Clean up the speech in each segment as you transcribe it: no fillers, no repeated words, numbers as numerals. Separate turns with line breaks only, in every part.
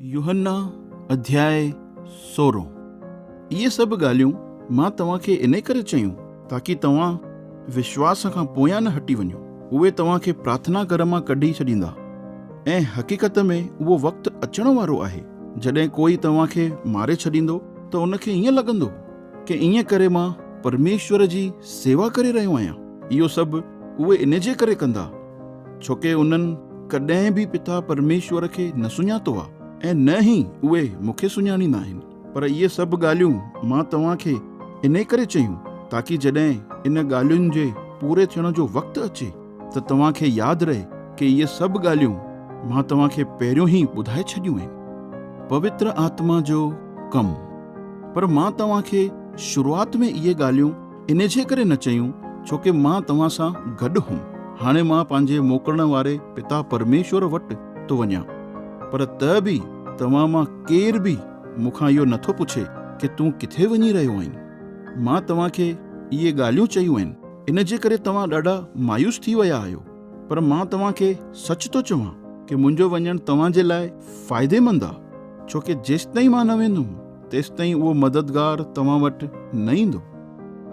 يوحنا اڌياء سورهون. اهي سڀ ڳالهيون مان توهان کي انهي ڪري چيون تاڪي توهان وشواس کان پويان نه هٽي وڃو. اهي توهان کي پرارٿنا گهر مان ڪڍي ڇڏيندا ۽ حقيقت ۾ اهو وقت اچڻ وارو آهي جڏهن ڪوئي توهان کي ماري ڇڏيندو ته ان کي ائين لڳندو ڪي ائين ڪري مان پرميشور جي سيوا ڪري رهيو آهيان. اهو سڀ اهي ان جي ڪري ڪندا، ڇوڪه انهن ڪڏهن به پتا پرميشور کي نه سڃاتو آهي ۽ نه ئي اهي مون کي سڃاڻيندا آهن. پر اهي سڀ ڳالهيون مان توهان کي انهي ڪري چيون، تاڪي جڏهن ان ڳالهين جي پوري ٿيڻ جو وقت اچي ته توهان کي ياد رهي ڪي اهي سڀ ڳالهيون مان توهان کي پهريون ئي ٻڌائي ڇڏيون آهن. پوتر آتما جو ڪم. پر مان توهان کي شروعات ۾ اهي ڳالهيون ان جي ڪري نه چيون، ڇوڪه مان توهان سان گڏ هئم. هاڻي مان پنهنجي موڪلڻ واري پتا پرميشور وٽ ٿو وڃان، پر ته به توهان مان ڪير به مون کان اهو نٿو پڇي ڪي تون ڪٿي وڃي رهيو آهين؟ مان توهان کي اهي ڳالهيون چيون آهن، ان جي ڪري توهان ڏاڍا مايوس ٿي ويا آهيو. پر مان توهان کي سچ ٿو چوان ڪي منهنجو وڃڻ توهان جي لاء فائديمند آ، ڇو ڪي جيستائين مان نه ويندم، تيستائين اهو مددگار توهان وٽ نه ايندو.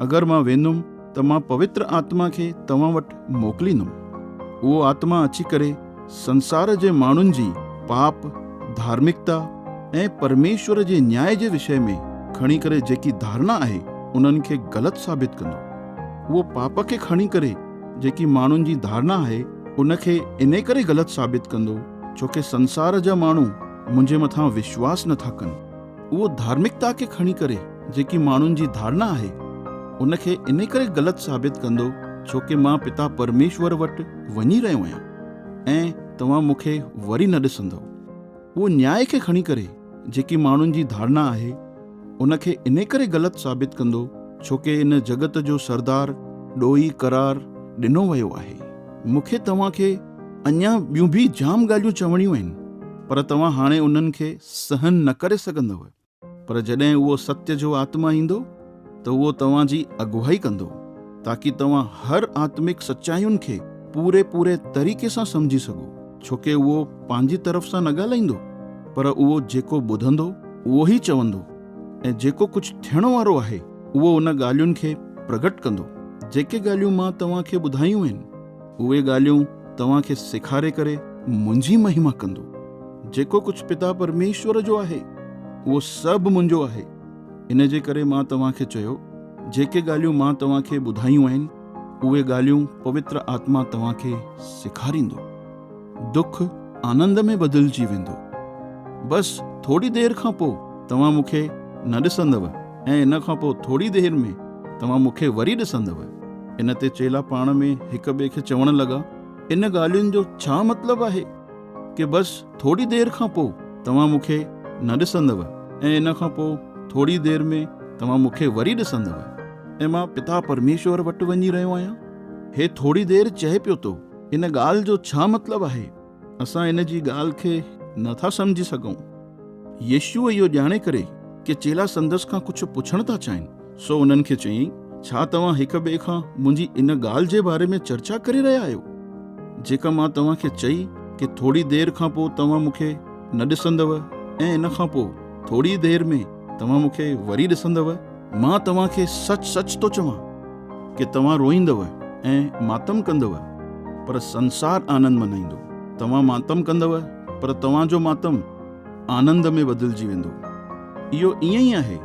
اگر مان ويندم ته مان پوتر آتما کي توهان وٽ موڪليندم. اهو آتما اچي ڪري سنسار جي ماڻهن جي پاپ، ڌارمڪتا ۽ پرميشور جي نياء جي وشي ۾ کڻي ڪري جيڪي ڌارنا آهي، انهن کي غلط ثابت ڪندو. اهو پاپ کي کڻي ڪري جيڪي ماڻهن جي ڌارنا آهي، ان کي انهي ڪري غلط ثابت ڪندو، ڇو ڪي سنسار جا ماڻهو منهنجي مٿان وشواس نه ٿا ڪن. اهو ڌارمڪتا کي کڻي ڪري جيڪي ماڻهن جي ڌارنا آهي، ان کي انهي ڪري غلط ثابت ڪندو، ڇو ڪي مان پتا پرميشور وٽ وڃي رهيو آهيان ۽ توهان مون کي وري نه ڏسندؤ. اهو نياء کي کڻي ڪري جيڪي ماڻهن جي ڌارنا آهي، ان کي انهي ڪري غلط ثابت ڪندو، ڇو ڪي ان جڳت جو سردار ڏوهي قرار ڏنو ويو آهي. مون کي توهان کي اڃا ٻيون به جام ڳالهيون چوڻيون آهن، پر توهان هاڻي انهن کي سهن نه ڪري سگهندؤ. پر جڏهن اهو ستيء جو آتما ايندو ته اهو توهان جي اڳواهي ڪندو، تاڪي توهان هر آتمڪ سچائين کي پوري پوري طريقي سان سمجهي سگهو، ڇو ڪي اهو پنهنجي طرف سان نه ڳالهائيندو، پر اهو جيڪو ٻڌندو اهو ئي چوندو ۽ جيڪو ڪجهه ٿيڻ وارو آهي اهو ان ڳالهين کي پرگهٽ ڪندو. جيڪي ڳالهيون مان توهان کي ٻڌايون آهن، اهي ڳالهيون توهان کي سيکاري ڪري منهنجي مهما ڪندو. جيڪو ڪجهه پتا پرميشور جو آهي، اهو سڀ منهنجو آهي. ان جي ڪري مان توهان کي چيو، جيڪي ڳالهيون مان توهان کي ٻڌايون آهن، اهي ڳالهيون پوتر آتما توهان کي سيکاريندو. دک آنند ۾ بدلجي ويندو. بس ٿوري دير کان پوء توهان مون کي نه ڏسندؤ ۽ ان کان پوء ٿوري دير ۾ توهان مون کي وري ڏسندؤ. ان تي چيلا پاڻ ۾ هڪ ٻئي کي چوڻ لڳا، ان ڳالهين جو ڇا مطلب آهي ڪي بس ٿوري دير کان پوء توهان مون کي نه ڏسندؤ ۽ ان کان پوء ٿوري دير ۾ توهان مون کي وري ڏسندؤ ۽ مان پتا پرميشور وٽ وڃي رهيو آهيان؟ هي ٿوري دير چئي پيو ٿو. ان ڳالهه جو ڇا مطلب آهي؟ اسان ان جي ڳالهه کي نه ٿا سمجهي سگهون. يسوع اهو ڄاڻي ڪري ڪي چيلا سندس کان ڪجهه پڇڻ ٿا چاهين، سو انهن کي چيائين، ڇا توهان هڪ ٻئي کان منهنجي ان ڳالهه جي باري ۾ چرچا ڪري رهيا آهيو، جيڪا مان توهان کي چئي ڪي ٿوري دير کان پوء توهان مون کي نه ڏسندؤ ۽ ان کان پوء ٿوري دير ۾ توهان مون کي وري ڏسندؤ؟ مان توهان کي سچ سچ ٿو چوان ڪي توهان روئيندؤ ۽ ماتم ڪندؤ، پر سنسار آنند منائيندو. توهان ماتم ڪندؤ، پر توهان جو ماتم آنند ۾ بدلجي ويندو. اهو ائين ئي آهي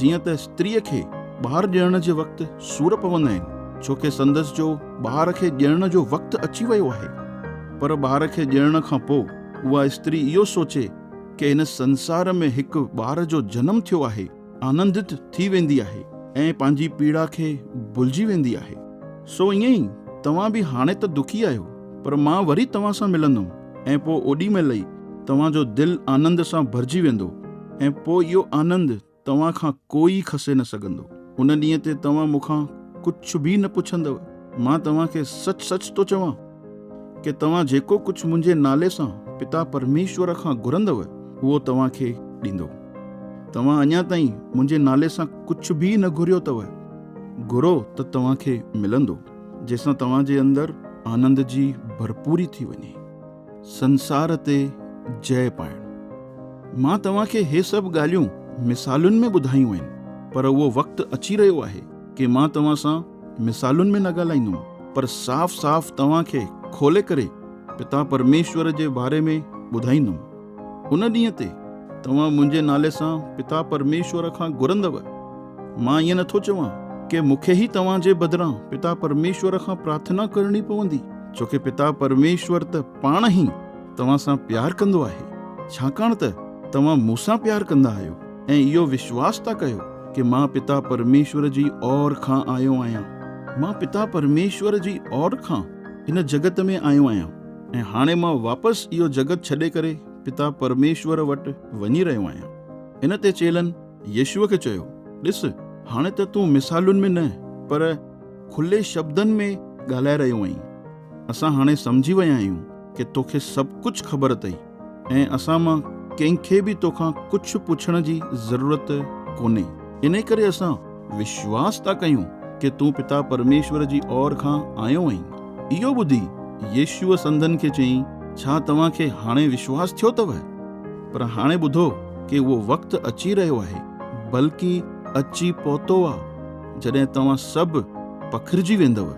جيئن ته استريء کي ٻار ڄڻڻ جي وقت سور پوندا آهن، ڇو ڪي سندس جو ٻار کي ڄڻڻ جو وقت اچي ويو آهي. پر ٻار کي ڄڻڻ کان پوء اها استري اهو سوچي ڪي هن سنسار ۾ هڪ ٻار جو جنم ٿيو آهي، آنندت ٿي ويندي آهي ۽ پنهنجي پيڙا کي ڀلجي ويندي آهي. سو ائين ئي توهان به هاڻي ته دکي آهيو، پر مان وري توهان سان ملندم ۽ پوء اوڏي مهل ئي توهان جو دل آنند سان ڀرجي ويندو ۽ پوء اهو آنند توهان کان ڪوئي کسي نه سگهندو. ان ڏينهن تي توهان مون کان ڪجهه به نه پڇندؤ. مان توهان کي سچ سچ ٿو چوان ڪي توهان جيڪو ڪجهه منهنجي نالي سان پتا پرميشور کان گهرندؤ، اهو توهان کي ڏيندو. توهان اڃا تائين منهنجي نالي سان ڪجهه به نه گهريو اٿو. گهرو ته توهان کي ملندو، جنهن سان توهان جي اندر آنند جي ڀرپوري ٿي وڃي. سنسار تي جئه پائڻ. مان توهان کي هي سڀ ڳالهيون مثالن ۾ ٻڌايون آهن، پر اهو وقت اچي رهيو آهي ڪي مان توهان سان مثالن ۾ نه ڳالهائيندم، پر صاف صاف توهان کي کولي ڪري پتا پرميشور جي باري ۾ ٻڌائيندم. ان ڏينهن تي توهان منهنجي نالي سان پتا پرميشور کان گهرندؤ. مان ائين نٿو چوان ڪي مون کي ئي توهان جي بدران پتا پرميشور کان پرارٿنا ڪرڻي پوندي، ڇو ڪي پتا پرميشور ته پاڻ ئي توهان سان پيار ڪندو آهي، ڇاڪاڻ ته توهان مون سان پيار ڪندا آهيو ۽ اهو وشواس ٿا ڪيو ڪي مان پتا پرميشور جي اور کان آيو آهيان. مان پتا پرميشور جي اور کان هن جڳت ۾ آيو آهيان ۽ هاڻي مان واپس اهو جڳت ڇڏي ڪري پتا پرميشور وٽ وڃي رهيو آهيان. ان تي چيلن يسوع کي چيو، ڏس، هاڻي ته تون مثالن ۾ نه پر کلي شبدن ۾ ڳالهائي رهيو آهين. اسان هاڻي سمجهي ويا آهيون ڪي توکي سڀ ڪجهه خبر اٿئي ۽ اسان مان ڪنهن کي به توکان ڪجهه پڇڻ جي ضرورت ڪونهي. انهي ڪري اسان وشواس ٿا ڪيون ڪي تون پتا پرميشور جي اور کان آيو آهين. اهو ٻڌي يسوع سندن کي چيائين، ڇا توهان کي هاڻي وشواس ٿيو اٿو؟ پر هاڻي ٻڌو ڪي اهو وقت اچي رهيو آهي، بلڪ اچي پهتو آ، جڏهن توهان سڀ پکڙجي ويندؤ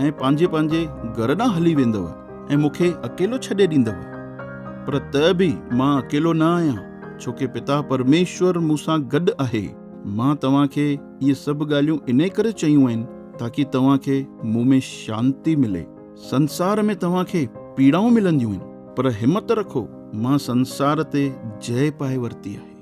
۽ پنهنجي پنهنجي گهر ڏانهن هلي ويندؤ ۽ مون کي اڪيلو ڇڏي ڏيندؤ. پر ته به مان اڪيلو نه آهيان، ڇو ڪي پتا پرميشور مون سان گڏ آهي. مان توهان کي اهي سڀ ڳالهيون انهي ڪري چيون آهن، تاڪي توهان کي مون ۾ شانتي ملي. سنسار ۾ توهان کي پيڙائون ملنديون آهن، پر همت رکو، مان سنسار تي جئه پائي ورتي آهي.